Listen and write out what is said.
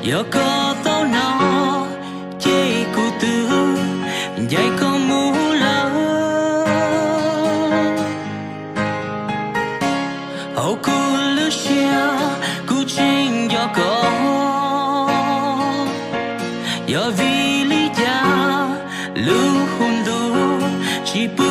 Yog koj tau hnov, ces kuv twb ncaim koj mus lawm. Hauv kuv lub siab, kuv tseem nco koj. Yog vim li cas lub hus ntuj tsis pub